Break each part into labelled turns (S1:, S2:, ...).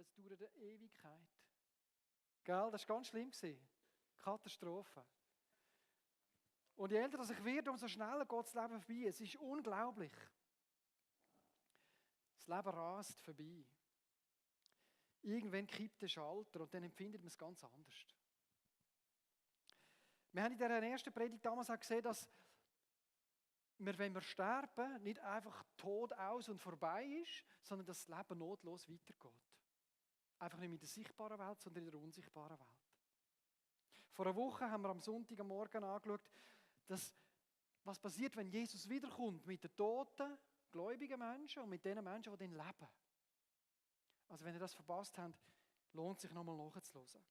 S1: es dauert eine Ewigkeit. Gell, das war ganz schlimm. Katastrophe. Und je älter ich werde, umso schneller geht das Leben vorbei. Es ist unglaublich. Das Leben rast vorbei. Irgendwann kippt der Schalter und dann empfindet man es ganz anders. Wir haben in dieser ersten Predigt damals auch gesehen, dass wir, wenn wir sterben, nicht einfach Tod aus und vorbei ist, sondern dass das Leben notlos weitergeht. Einfach nicht in der sichtbaren Welt, sondern in der unsichtbaren Welt. Vor einer Woche haben wir am Sonntagmorgen angeschaut, dass, was passiert, wenn Jesus wiederkommt mit den toten, gläubigen Menschen und mit den Menschen, die dann leben. Also wenn ihr das verpasst habt, lohnt es sich nochmal nachzuhören.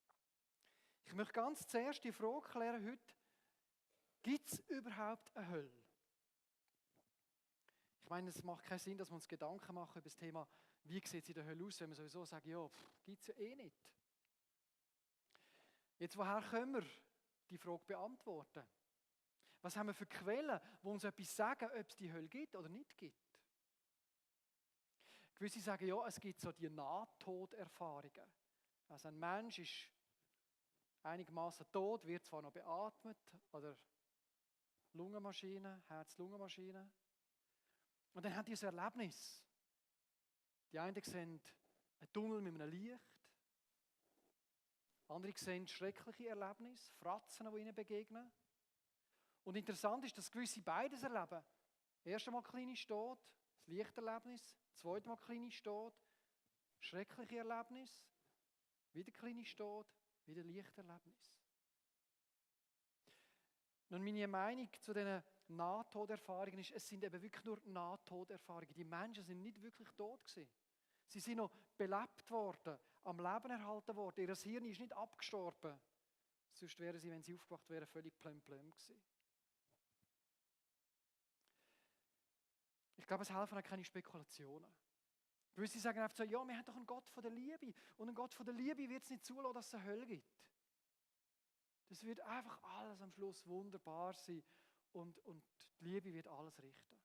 S1: Ich möchte ganz zuerst die Frage klären heute, gibt es überhaupt eine Hölle? Ich meine, es macht keinen Sinn, dass wir uns Gedanken machen über das Thema, wie sieht es in der Hölle aus, wenn wir sowieso sagen, ja, gibt es ja eh nicht. Jetzt, woher können wir die Frage beantworten? Was haben wir für Quellen, die uns etwas sagen, ob es die Hölle gibt oder nicht gibt? Gewisse sagen, ja, es gibt so die Nahtoderfahrungen. Also ein Mensch ist einigermaßen tot, wird zwar noch beatmet, oder Lungenmaschine, Herz-Lungenmaschine. Und dann haben die ein Erlebnis. Die einen sehen einen Tunnel mit einem Licht. Andere sehen schreckliche Erlebnisse, Fratzen, die ihnen begegnen. Und interessant ist, dass gewisse beides erleben. Erst einmal klinisch Tod, das Lichterlebnis. Zweites Mal klinisch Tod, schreckliche Erlebnis. Wieder klinisch Tod, wieder Lichterlebnis. Nun, meine Meinung zu diesen Nahtoderfahrungen ist, es sind eben wirklich nur Nahtoderfahrungen. Die Menschen sind nicht wirklich tot gewesen. Sie sind noch belebt worden, am Leben erhalten worden. Ihr Hirn ist nicht abgestorben. Sonst wären sie, wenn sie aufgewacht wären, völlig plöm gewesen. Ich glaube, es helfen auch keine Spekulationen. Gewisse sagen einfach so, ja, wir haben doch einen Gott von der Liebe. Und ein Gott von der Liebe wird es nicht zulassen, dass es eine Hölle gibt. Das wird einfach alles am Schluss wunderbar sein und die Liebe wird alles richten.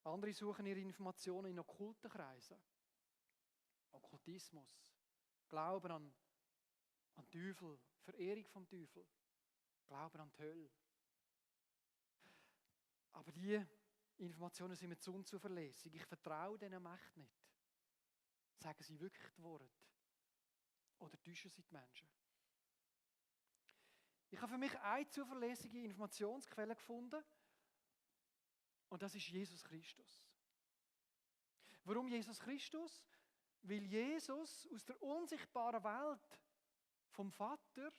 S1: Andere suchen ihre Informationen in okkulten Kreisen. Okkultismus, Glauben an Teufel, Verehrung vom Teufel, Glauben an die Hölle. Aber die Informationen sind mir zu unzuverlässig. Ich vertraue diesen Mächten nicht. Sagen sie wirklich die Worte? Oder täuschen sie die Menschen? Ich habe für mich eine zuverlässige Informationsquelle gefunden. Und das ist Jesus Christus. Warum Jesus Christus? Weil Jesus aus der unsichtbaren Welt vom Vater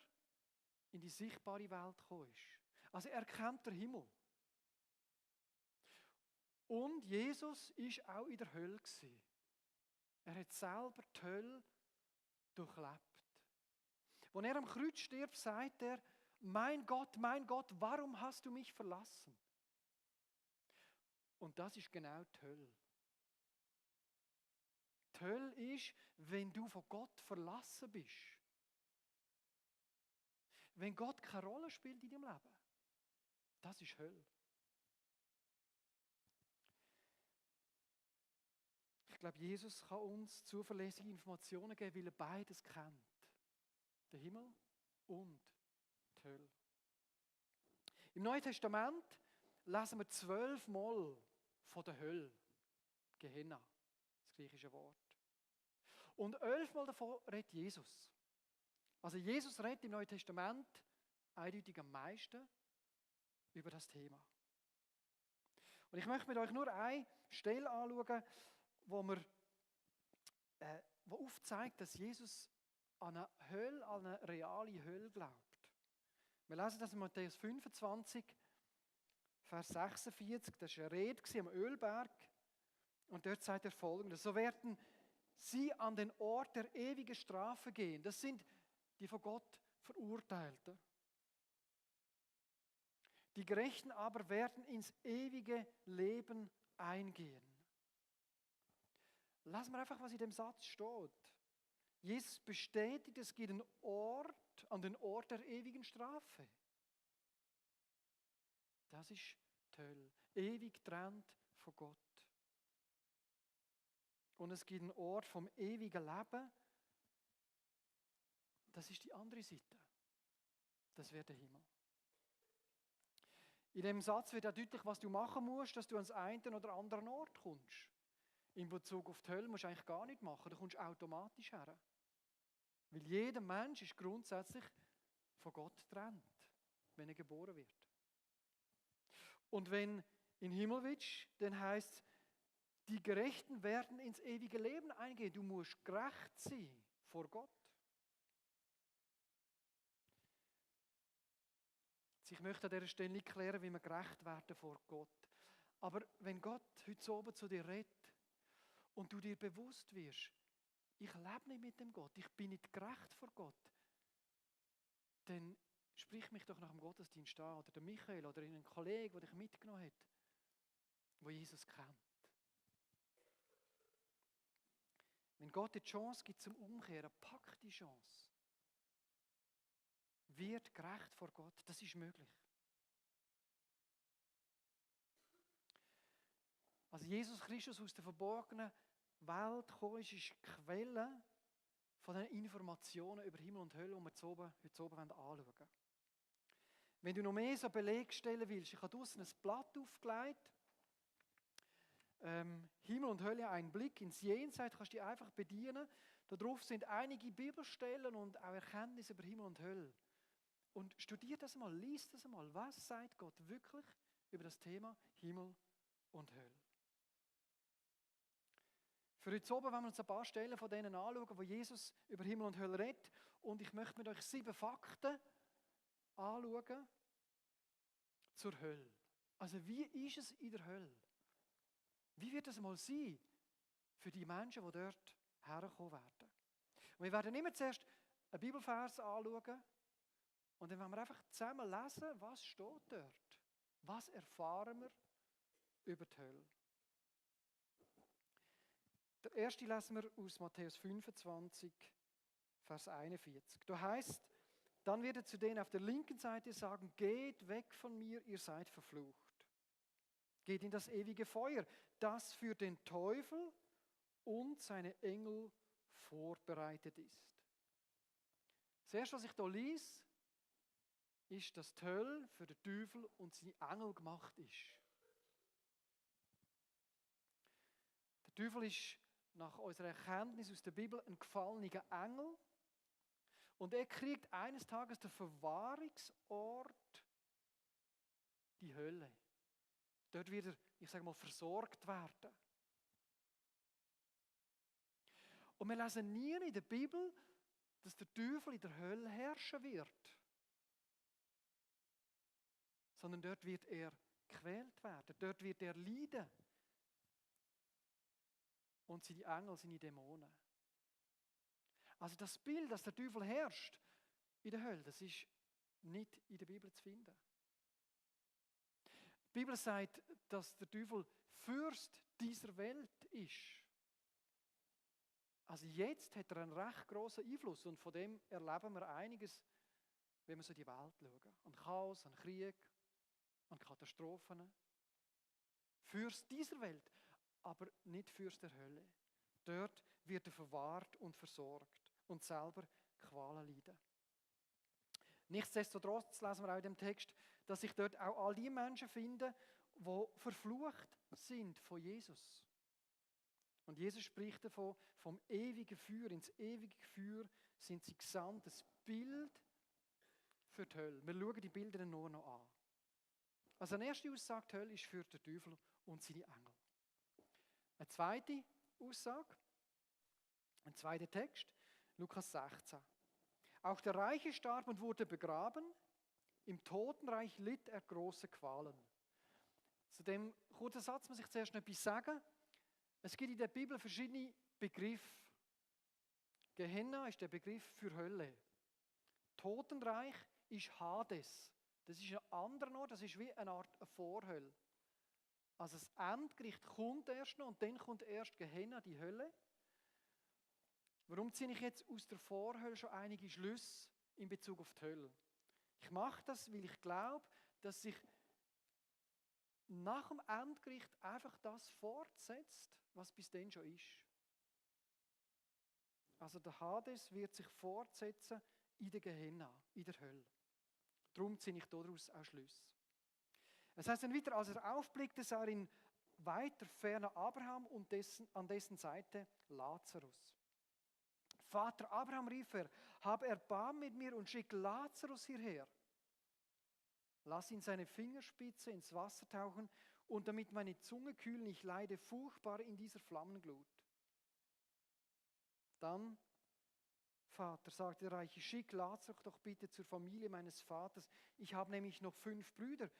S1: in die sichtbare Welt gekommen ist. Also er kennt den Himmel. Und Jesus war auch in der Hölle gewesen. Er hat selber die Hölle durchlebt. Als er am Kreuz stirbt, sagt er, mein Gott, warum hast du mich verlassen? Und das ist genau die Hölle. Die Hölle ist, wenn du von Gott verlassen bist. Wenn Gott keine Rolle spielt in deinem Leben. Das ist Hölle. Ich glaube, Jesus kann uns zuverlässige Informationen geben, weil er beides kennt. Den Himmel und die Hölle. Im Neuen Testament lesen wir 12 Mal von der Hölle. Gehenna, das griechische Wort. Und 11 Mal davon redet Jesus. Also Jesus redet im Neuen Testament eindeutig am meisten über das Thema. Und ich möchte mit euch nur eine Stelle anschauen, wo aufzeigt, dass Jesus an eine Hölle, an eine reale Hölle glaubt. Wir lesen das in Matthäus 25, Vers 46. Das war eine Rede am Ölberg. Und dort sagt er Folgendes: So werden sie an den Ort der ewigen Strafe gehen. Das sind die von Gott Verurteilten. Die Gerechten aber werden ins ewige Leben eingehen. Lassen wir einfach, was in dem Satz steht. Jesus bestätigt, es gibt einen Ort, an den Ort der ewigen Strafe. Das ist die Hölle. Ewig getrennt von Gott. und es gibt einen Ort vom ewigen Leben. Das ist die andere Seite. Das wird der Himmel. In dem Satz wird auch deutlich, was du machen musst, dass du ans einen oder anderen Ort kommst. In Bezug auf die Hölle musst du eigentlich gar nichts machen, du kommst automatisch her. Weil jeder Mensch ist grundsätzlich von Gott getrennt, wenn er geboren wird. Und wenn du in den Himmel willst, dann heisst es, die Gerechten werden ins ewige Leben eingehen. Du musst gerecht sein vor Gott. Ich möchte an dieser Stelle nicht klären, wie wir gerecht werden vor Gott. Aber wenn Gott heute oben zu dir redet und du dir bewusst wirst, ich lebe nicht mit dem Gott, ich bin nicht gerecht vor Gott, dann sprich mich doch nach dem Gottesdienst an, oder der Michael oder einen Kollegen, der dich mitgenommen hat, der Jesus kennt. Wenn Gott die Chance gibt zum Umkehren, pack die Chance. Wird gerecht vor Gott, das ist möglich. Als Jesus Christus aus der verborgenen Welt gekommen ist, ist die Quelle von den Informationen über Himmel und Hölle, die wir heute oben anschauen wollen. Wenn du noch mehr so Beleg stellen willst, ich habe draussen ein Blatt aufgelegt, Himmel und Hölle, ein Blick ins Jenseits, kannst du dich einfach bedienen. Darauf sind einige Bibelstellen und auch Erkenntnisse über Himmel und Hölle. Und studier das mal, lies das mal. Was sagt Gott wirklich über das Thema Himmel und Hölle? Für heute oben wollen wir uns ein paar Stellen von denen anschauen, wo Jesus über Himmel und Hölle redet. Und ich möchte mit euch 7 Fakten anschauen zur Hölle. Also wie ist es in der Hölle? Wie wird es mal sein für die Menschen, die dort herkommen werden? Und wir werden immer zuerst einen Bibelvers anschauen und dann werden wir einfach zusammen lesen, was steht dort. Was erfahren wir über die Hölle? Der erste lesen wir aus Matthäus 25, Vers 41. Da heißt, dann wird er zu denen auf der linken Seite sagen, geht weg von mir, ihr seid verflucht. Geht in das ewige Feuer, das für den Teufel und seine Engel vorbereitet ist. Das erste, was ich hier lese, ist, dass die Hölle für den Teufel und seine Engel gemacht ist. Der Teufel ist nach unserer Erkenntnis aus der Bibel ein gefallener Engel und er kriegt eines Tages den Verwahrungsort, die Hölle. Dort wird er, ich sage mal, versorgt werden. Und wir lesen nie in der Bibel, dass der Teufel in der Hölle herrschen wird. Sondern dort wird er gequält werden, dort wird er leiden. Und seine Engel, seine Dämonen. Also das Bild, dass der Teufel herrscht in der Hölle, das ist nicht in der Bibel zu finden. Die Bibel sagt, dass der Teufel Fürst dieser Welt ist. Also jetzt hat er einen recht grossen Einfluss und von dem erleben wir einiges, wenn wir so in die Welt schauen. An Chaos, an Krieg, an Katastrophen. Fürst dieser Welt, aber nicht Fürst der Hölle. Dort wird er verwahrt und versorgt und selber Qualen leiden. Nichtsdestotrotz lesen wir auch in dem Text, dass sich dort auch all die Menschen finden, die verflucht sind von Jesus. Und Jesus spricht davon, vom ewigen Feuer. Ins ewige Feuer sind sie gesandt. Das Bild für die Hölle. Wir schauen die Bilder nur noch an. Also eine erste Aussage, die Hölle ist für den Teufel und seine Engel. Eine zweite Aussage, ein zweiter Text, Lukas 16. Auch der Reiche starb und wurde begraben. Im Totenreich litt er große Qualen. Zu dem kurzen Satz muss ich zuerst noch etwas sagen. Es gibt in der Bibel verschiedene Begriffe. Gehenna ist der Begriff für Hölle. Totenreich ist Hades. Das ist ein anderer Ort, das ist wie eine Art Vorhölle. Also das Endgericht kommt erst noch und dann kommt erst Gehenna, die Hölle. Warum ziehe ich jetzt aus der Vorhölle schon einige Schlüsse in Bezug auf die Hölle? Ich mache das, weil ich glaube, dass sich nach dem Endgericht einfach das fortsetzt, was bis dann schon ist. Also der Hades wird sich fortsetzen in der Gehenna, in der Hölle. Darum ziehe ich daraus auch Schluss. Es heißt dann wieder, als er aufblickte, sah er in weiter Ferne Abraham und an dessen Seite Lazarus. Vater Abraham, rief er, hab Erbarmen mit mir und schick Lazarus hierher. Lass ihn seine Fingerspitze ins Wasser tauchen und damit meine Zunge kühlen, ich leide furchtbar in dieser Flammenglut. Dann, Vater, sagte der Reiche, schick Lazarus doch bitte zur Familie meines Vaters. Ich habe nämlich noch 5 Brüder.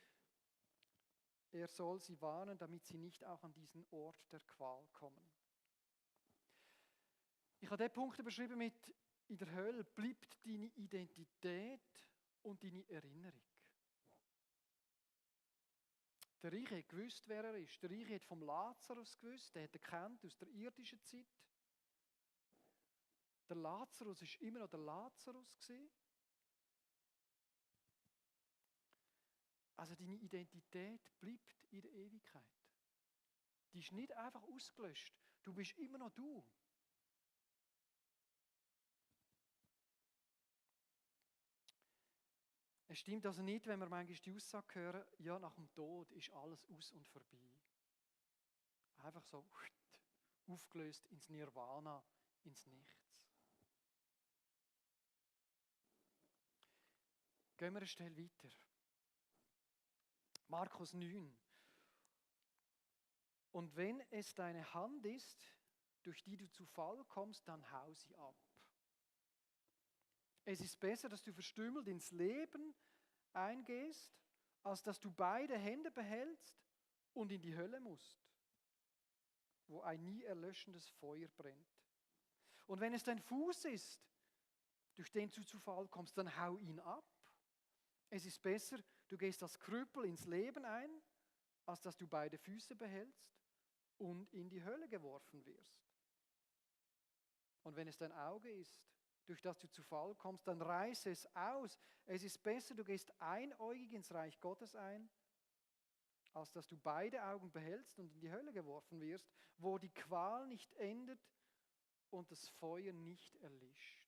S1: Er soll sie warnen, damit sie nicht auch an diesen Ort der Qual kommen. Ich habe den Punkt beschrieben mit, in der Hölle bleibt deine Identität und deine Erinnerung. Der Reiche hat gewusst, wer er ist. Der Reiche hat vom Lazarus gewusst, der hat ihn gekannt aus der irdischen Zeit. Der Lazarus war immer noch der Lazarus gewesen. Also deine Identität bleibt in der Ewigkeit. Die ist nicht einfach ausgelöscht. Du bist immer noch du. Es stimmt also nicht, wenn wir manchmal die Aussage hören, ja, nach dem Tod ist alles aus und vorbei. Einfach so aufgelöst ins Nirvana, ins Nichts. Gehen wir eine Stelle weiter. Markus 9. Und wenn es deine Hand ist, durch die du zu Fall kommst, dann hau sie ab. Es ist besser, dass du verstümmelt ins Leben eingehst, als dass du beide Hände behältst und in die Hölle musst, wo ein nie erlöschendes Feuer brennt. Und wenn es dein Fuß ist, durch den du zu Fall kommst, dann hau ihn ab. Es ist besser, du gehst als Krüppel ins Leben ein, als dass du beide Füße behältst und in die Hölle geworfen wirst. Und wenn es dein Auge ist, durch das du zu Fall kommst, dann reiße es aus. Es ist besser, du gehst einäugig ins Reich Gottes ein, als dass du beide Augen behältst und in die Hölle geworfen wirst, wo die Qual nicht endet und das Feuer nicht erlischt.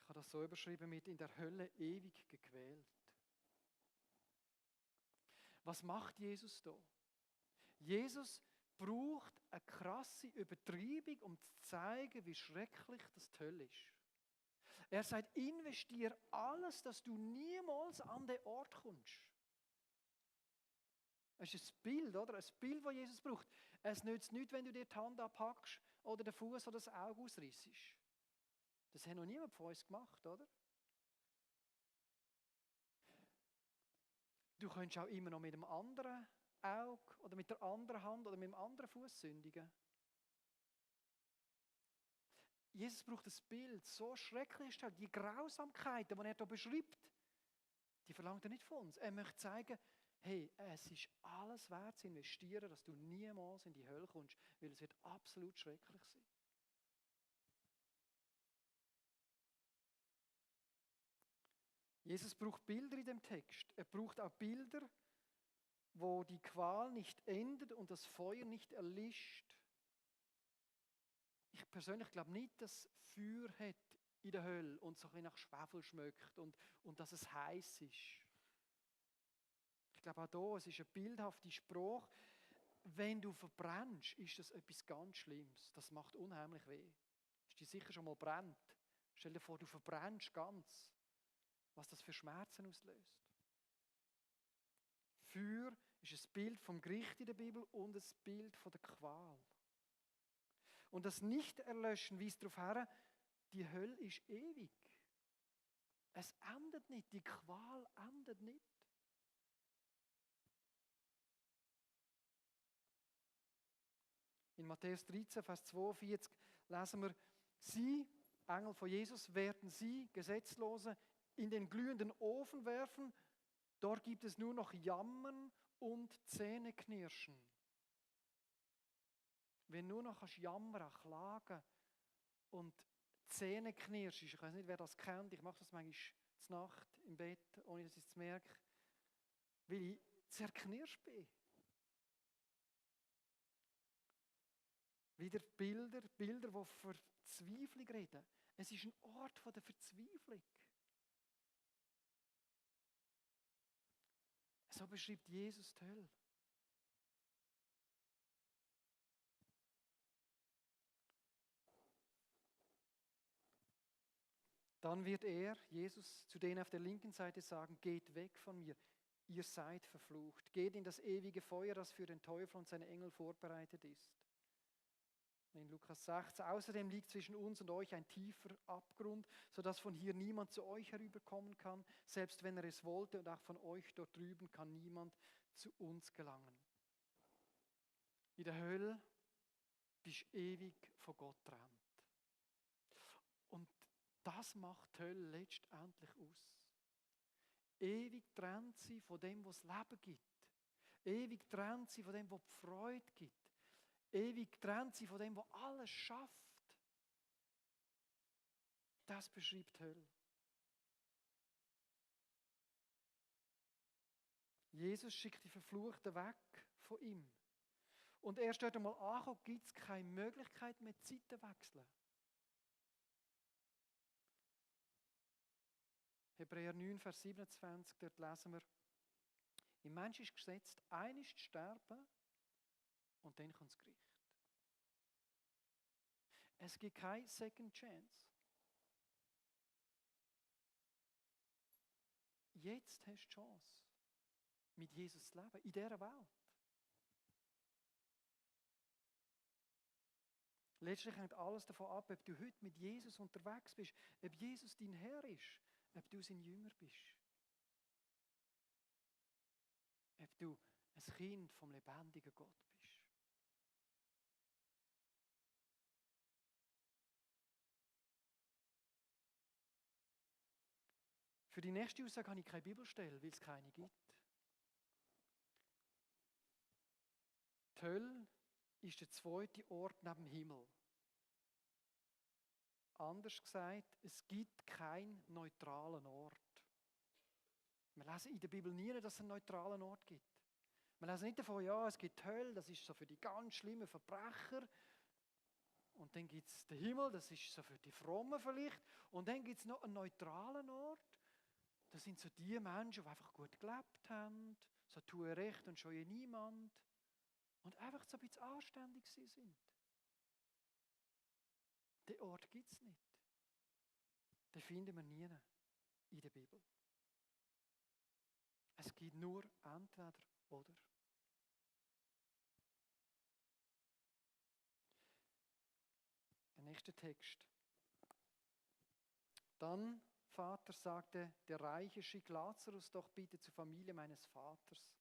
S1: Ich habe das so überschrieben mit in der Hölle ewig gequält. Was macht Jesus da? Jesus braucht eine krasse Übertreibung, um zu zeigen, wie schrecklich das die Hölle ist. Er sagt, investiere alles, dass du niemals an den Ort kommst. Das ist ein Bild, oder? Ein Bild, das Jesus braucht. Es nützt nichts, wenn du dir die Hand abhackst oder den Fuß oder das Auge ausrissest. Das hat noch niemand von uns gemacht, oder? Du könntest auch immer noch mit dem anderen Auge oder mit der anderen Hand oder mit dem anderen Fuß sündigen. Jesus braucht das Bild, so schrecklich ist halt die Grausamkeiten, die er hier beschreibt, die verlangt er nicht von uns. Er möchte zeigen, hey, es ist alles wert zu investieren, dass du niemals in die Hölle kommst, weil es wird absolut schrecklich sein. Jesus braucht Bilder in dem Text. Er braucht auch Bilder, wo die Qual nicht endet und das Feuer nicht erlischt. Ich persönlich glaube nicht, dass Feuer hat in der Hölle und so ein bisschen nach Schwefel schmeckt und dass es heiß ist. Ich glaube auch hier, es ist ein bildhafter Spruch. Wenn du verbrennst, ist das etwas ganz Schlimmes. Das macht unheimlich weh. Ist dir sicher schon mal brennt? Stell dir vor, du verbrennst ganz. Was das für Schmerzen auslöst. Feuer ist ein Bild vom Gericht in der Bibel und ein Bild von der Qual. Und das Nicht-Erlöschen weist darauf her, die Hölle ist ewig. Es endet nicht, die Qual endet nicht. In Matthäus 13, Vers 42 lesen wir, sie, Engel von Jesus, werden sie, Gesetzlose, in den glühenden Ofen werfen. Dort gibt es nur noch Jammern und Zähneknirschen. Wenn nur noch jammern, klagen und Zähneknirschen, ich weiß nicht, wer das kennt, ich mache das manchmal zur Nacht im Bett, ohne dass ich es merke, weil ich zerknirscht bin. Wieder Bilder, die Verzweiflung reden. Es ist ein Ort der Verzweiflung. So beschreibt Jesus die Hölle. Dann wird Jesus, zu denen auf der linken Seite sagen, geht weg von mir, ihr seid verflucht. Geht in das ewige Feuer, das für den Teufel und seine Engel vorbereitet ist. In Lukas 16, außerdem liegt zwischen uns und euch ein tiefer Abgrund, sodass von hier niemand zu euch herüberkommen kann. Selbst wenn er es wollte, und auch von euch dort drüben kann niemand zu uns gelangen. In der Hölle bist du ewig von Gott getrennt. Und das macht die Hölle letztendlich aus. Ewig trennt sie von dem, was Leben gibt. Ewig trennt sie von dem, was die Freude gibt. Ewig trennt sie von dem, was alles schafft. Das beschreibt die Hölle. Jesus schickt die Verfluchten weg von ihm. Und erst dort einmal ankommen, gibt es keine Möglichkeit mehr, Zeiten zu wechseln. Hebräer 9, Vers 27, dort lesen wir, im Mensch ist gesetzt, einmal zu sterben und dann kommt das Gericht. Es gibt keine Second Chance. Jetzt hast du die Chance, mit Jesus zu leben, in dieser Welt. Letztlich hängt alles davon ab, ob du heute mit Jesus unterwegs bist, ob Jesus dein Herr ist, ob du sein Jünger bist. Ob du ein Kind vom lebendigen Gott bist. Für die nächste Aussage habe ich keine Bibelstelle, weil es keine gibt. Die Hölle ist der zweite Ort neben dem Himmel. Anders gesagt, es gibt keinen neutralen Ort. Wir lesen in der Bibel nie, dass es einen neutralen Ort gibt. Wir lesen nicht davon, ja, es gibt die Hölle, das ist so für die ganz schlimmen Verbrecher. Und dann gibt es den Himmel, das ist so für die Frommen vielleicht. Und dann gibt es noch einen neutralen Ort. Das sind so die Menschen, die einfach gut gelebt haben, so tun recht und scheuen niemand. Und einfach so ein bisschen anständig sind. Den Ort gibt es nicht. Den finden wir nie in der Bibel. Es gibt nur entweder oder. Der nächste Text. Dann, Vater, sagte der Reiche, schick Lazarus doch bitte zur Familie meines Vaters.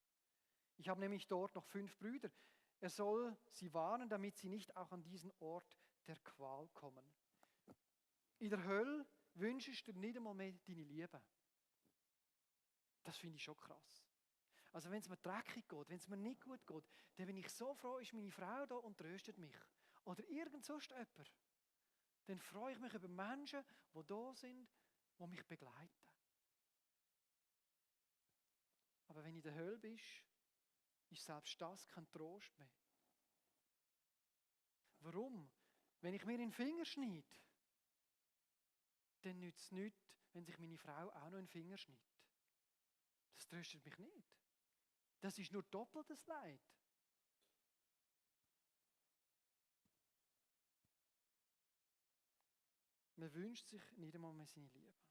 S1: Ich habe nämlich dort noch 5 Brüder. Er soll sie warnen, damit sie nicht auch an diesen Ort der Qual kommen. In der Hölle wünschst du nicht einmal mehr deine Liebe. Das finde ich schon krass. Also wenn es mir dreckig geht, wenn es mir nicht gut geht, dann bin ich so froh, ist meine Frau da und tröstet mich. Oder irgend sonst jemand. Dann freue ich mich über Menschen, die da sind, die mich begleiten. Aber wenn du in der Hölle bist, ist selbst das kein Trost mehr. Warum? Wenn ich mir in den Finger schneide, dann nützt es nichts, wenn sich meine Frau auch noch in den Finger schneidet. Das tröstet mich nicht. Das ist nur doppeltes Leid. Man wünscht sich nicht einmal mehr seine Liebe.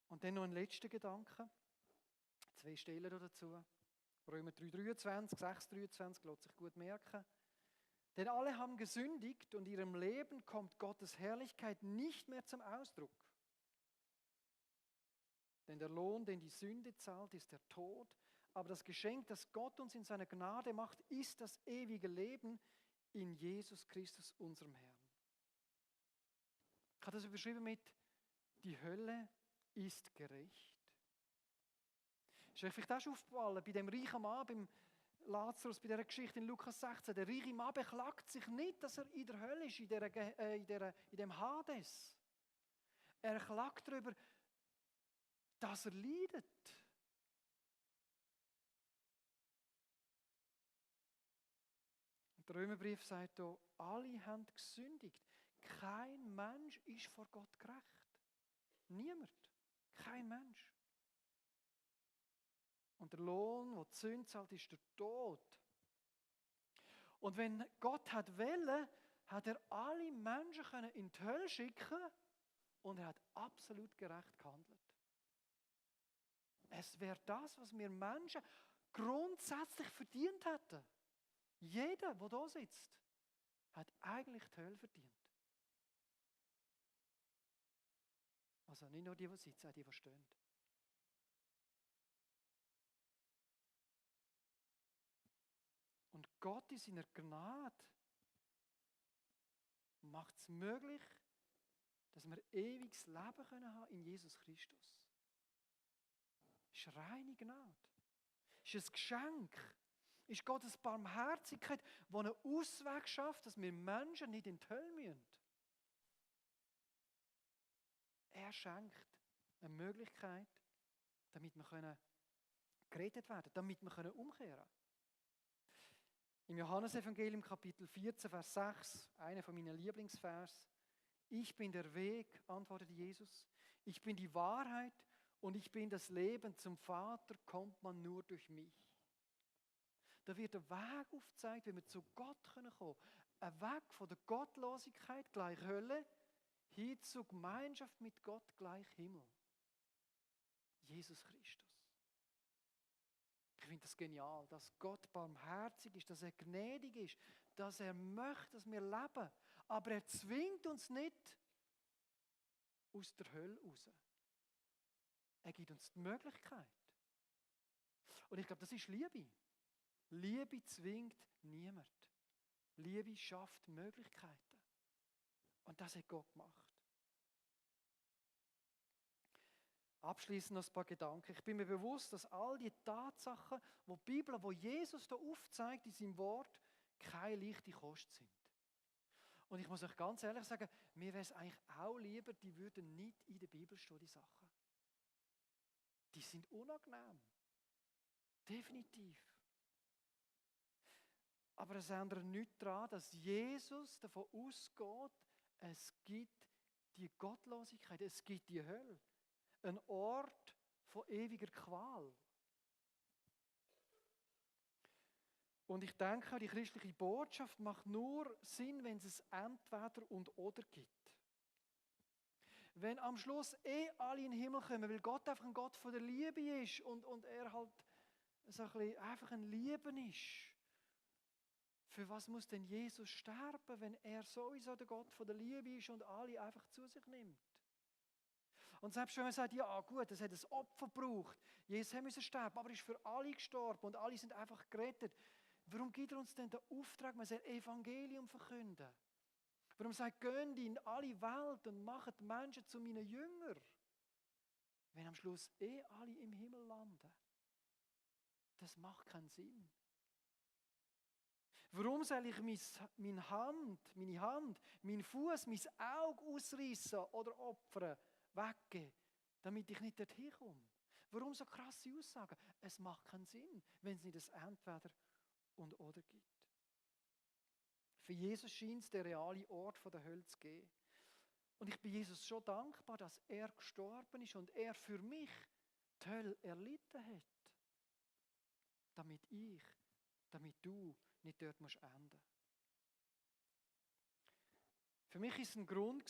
S1: Und dann noch ein letzter Gedanke. 2 Stellen dazu. Römer 3,23, 6,23, lässt sich gut merken. Denn alle haben gesündigt und in ihrem Leben kommt Gottes Herrlichkeit nicht mehr zum Ausdruck. Denn der Lohn, den die Sünde zahlt, ist der Tod. Aber das Geschenk, das Gott uns in seiner Gnade macht, ist das ewige Leben in Jesus Christus, unserem Herrn. Ich habe das überschrieben mit, die Hölle ist gerecht. Ist euch vielleicht auch schon aufgefallen, bei dem reichen Mann, beim Lazarus, bei dieser Geschichte in Lukas 16, der reiche Mann beklagt sich nicht, dass er in der Hölle ist, in dem Hades. Er klagt darüber, dass er leidet. Der Römerbrief sagt hier, alle haben gesündigt. Kein Mensch ist vor Gott gerecht. Niemand. Kein Mensch. Und der Lohn, den die Sünde zahlt, ist der Tod. Und wenn Gott hat wollen, hat er alle Menschen in die Hölle schicken und er hat absolut gerecht gehandelt. Es wäre das, was wir Menschen grundsätzlich verdient hätten. Jeder, der da sitzt, hat eigentlich die Hölle verdient. Also nicht nur die sitzen, auch die stehen. Und Gott in seiner Gnade macht es möglich, dass wir ewiges Leben haben in Jesus Christus. Das ist reine Gnade. Das ist ein Geschenk. Ist Gottes Barmherzigkeit, die einen Ausweg schafft, dass wir Menschen nicht in die Hölle müssen. Er schenkt eine Möglichkeit, damit wir gerettet werden können, damit wir umkehren können. Im Johannesevangelium Kapitel 14, Vers 6, einer von meinen Lieblingsvers. Ich bin der Weg, antwortete Jesus. Ich bin die Wahrheit und ich bin das Leben. Zum Vater kommt man nur durch mich. Da wird ein Weg aufgezeigt, wie wir zu Gott kommen können. Ein Weg von der Gottlosigkeit gleich Hölle hin zur Gemeinschaft mit Gott gleich Himmel. Jesus Christus. Ich finde das genial, dass Gott barmherzig ist, dass er gnädig ist, dass er möchte, dass wir leben. Aber er zwingt uns nicht aus der Hölle raus. Er gibt uns die Möglichkeit. Und ich glaube, das ist Liebe. Liebe zwingt niemand. Liebe schafft Möglichkeiten. Und das hat Gott gemacht. Abschließend noch ein paar Gedanken. Ich bin mir bewusst, dass all die Tatsachen, die Bibel, wo Jesus da aufzeigt in seinem Wort, keine leichte Kost sind. Und ich muss euch ganz ehrlich sagen, mir wäre es eigentlich auch lieber, die würden nicht in der Bibel stehen, die Sachen. Die sind unangenehm. Definitiv. Aber es ändert nichts daran, dass Jesus davon ausgeht, es gibt die Gottlosigkeit, es gibt die Hölle. Ein Ort von ewiger Qual. Und ich denke, die christliche Botschaft macht nur Sinn, wenn es entweder und oder gibt. Wenn am Schluss alle in den Himmel kommen, weil Gott einfach ein Gott von der Liebe ist und er halt so ein bisschen einfach ein Lieben ist. Für was muss denn Jesus sterben, wenn er sowieso der Gott von der Liebe ist und alle einfach zu sich nimmt? Und selbst wenn man sagt, ja gut, es hat ein Opfer gebraucht, Jesus musste sterben, aber er ist für alle gestorben und alle sind einfach gerettet. Warum gibt er uns denn den Auftrag, man soll Evangelium verkünden? Warum sagt, geht in alle Welt und macht Menschen zu meinen Jüngern? Wenn am Schluss alle im Himmel landen. Das macht keinen Sinn. Warum soll ich meine Hand, meinen Fuß, mein Auge ausreißen oder opfern, weggeben, damit ich nicht dorthin komme? Warum so krasse Aussagen? Es macht keinen Sinn, wenn es nicht ein Entweder und oder gibt. Für Jesus scheint es der reale Ort der Hölle zu geben. Und ich bin Jesus schon dankbar, dass er gestorben ist und er für mich die Hölle erlitten hat. Damit du nicht dort musst enden. Für mich war es ein Grund,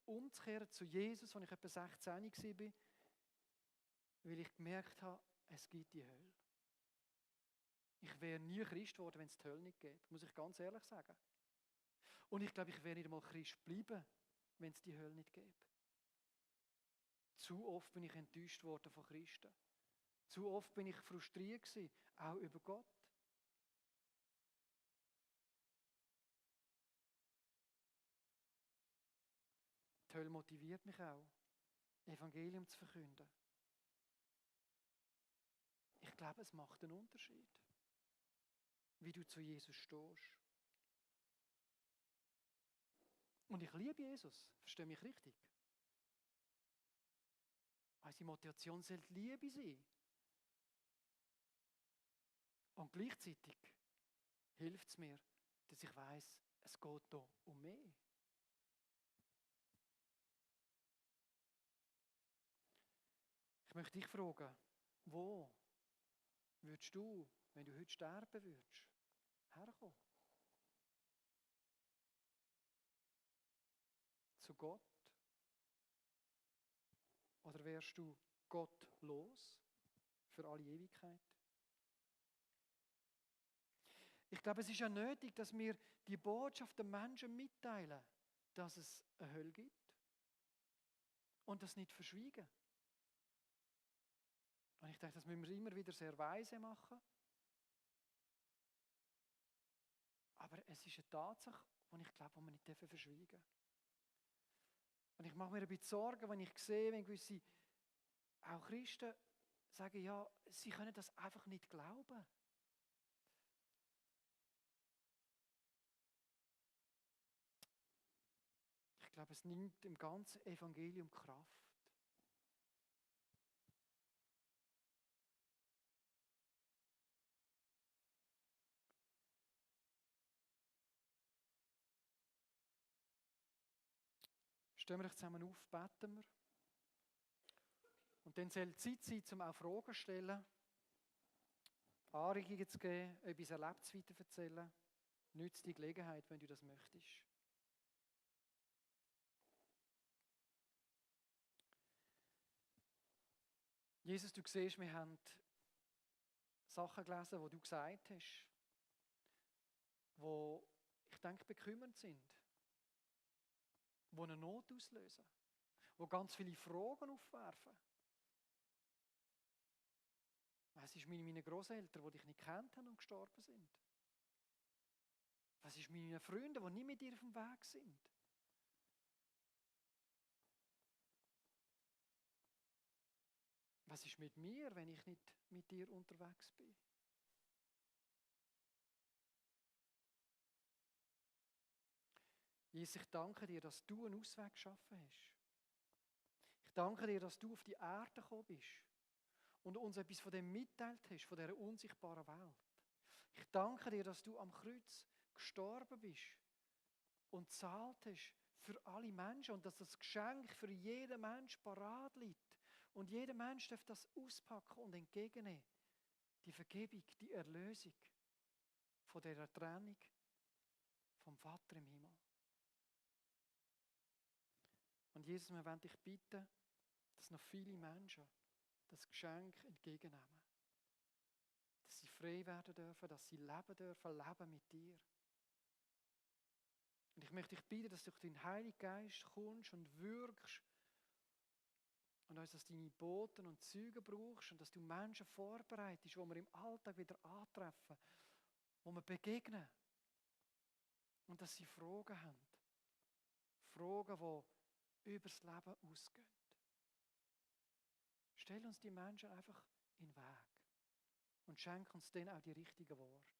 S1: umzukehren zu Jesus, als ich etwa 16 war, weil ich gemerkt habe, es gibt die Hölle. Ich wäre nie Christ geworden, wenn es die Hölle nicht gäbe, muss ich ganz ehrlich sagen. Und ich glaube, ich wäre nicht einmal Christ bleiben, wenn es die Hölle nicht gäbe. Zu oft bin ich enttäuscht worden von Christen. Zu oft bin ich frustriert gewesen, auch über Gott. Die Hölle motiviert mich auch, Evangelium zu verkünden. Ich glaube, es macht einen Unterschied, wie du zu Jesus stehst. Und ich liebe Jesus, verstehe mich richtig. Unsere Motivation soll die Liebe sein. Und gleichzeitig hilft es mir, dass ich weiss, es geht hier um mich. Ich möchte dich fragen, wo würdest du, wenn du heute sterben würdest, herkommen? Zu Gott? Oder wärst du gottlos für alle Ewigkeit? Ich glaube, es ist ja nötig, dass wir die Botschaft den Menschen mitteilen, dass es eine Hölle gibt und das nicht verschweigen. Und ich denke, das müssen wir immer wieder sehr weise machen. Aber es ist eine Tatsache, die ich glaube, die wir nicht verschweigen dürfen. Und ich mache mir ein bisschen Sorgen, wenn ich sehe, wenn gewisse, auch Christen, sagen, ja, sie können das einfach nicht glauben. Ich glaube, es nimmt dem ganzen Evangelium Kraft. Stehen wir euch zusammen auf, beten wir. Und dann soll Zeit sein, um auch Fragen zu stellen, Anregungen zu geben, etwas Erlebtes weiterzuerzählen. Nütze die Gelegenheit, wenn du das möchtest. Jesus, du siehst, wir haben Sachen gelesen, die du gesagt hast, die, ich denke, bekümmernd sind, die eine Not auslösen, die ganz viele Fragen aufwerfen. Was ist mit meinen Großeltern, die dich nicht kennt haben und gestorben sind? Was ist mit meinen Freunden, die nicht mit dir auf dem Weg sind? Was ist mit mir, wenn ich nicht mit dir unterwegs bin? Jesus, ich danke dir, dass du einen Ausweg geschaffen hast. Ich danke dir, dass du auf die Erde gekommen bist und uns etwas von dem mitteilt hast, von dieser unsichtbaren Welt. Ich danke dir, dass du am Kreuz gestorben bist und gezahlt hast für alle Menschen und dass das Geschenk für jeden Menschen parat liegt. Und jeder Mensch darf das auspacken und entgegennehmen. Die Vergebung, die Erlösung von dieser Trennung vom Vater im Himmel. Und Jesus, wir wollen dich bitten, dass noch viele Menschen das Geschenk entgegennehmen. Dass sie frei werden dürfen, dass sie leben dürfen, leben mit dir. Und ich möchte dich bitten, dass du durch deinen Heiligen Geist kommst und wirkst und uns als deine Boten und Zeugen brauchst und dass du Menschen vorbereitest, die wir im Alltag wieder antreffen, wo wir begegnen und dass sie Fragen haben. Fragen, die über das Leben ausgehen. Stell uns die Menschen einfach in den Weg und schenk uns dann auch die richtigen Worte.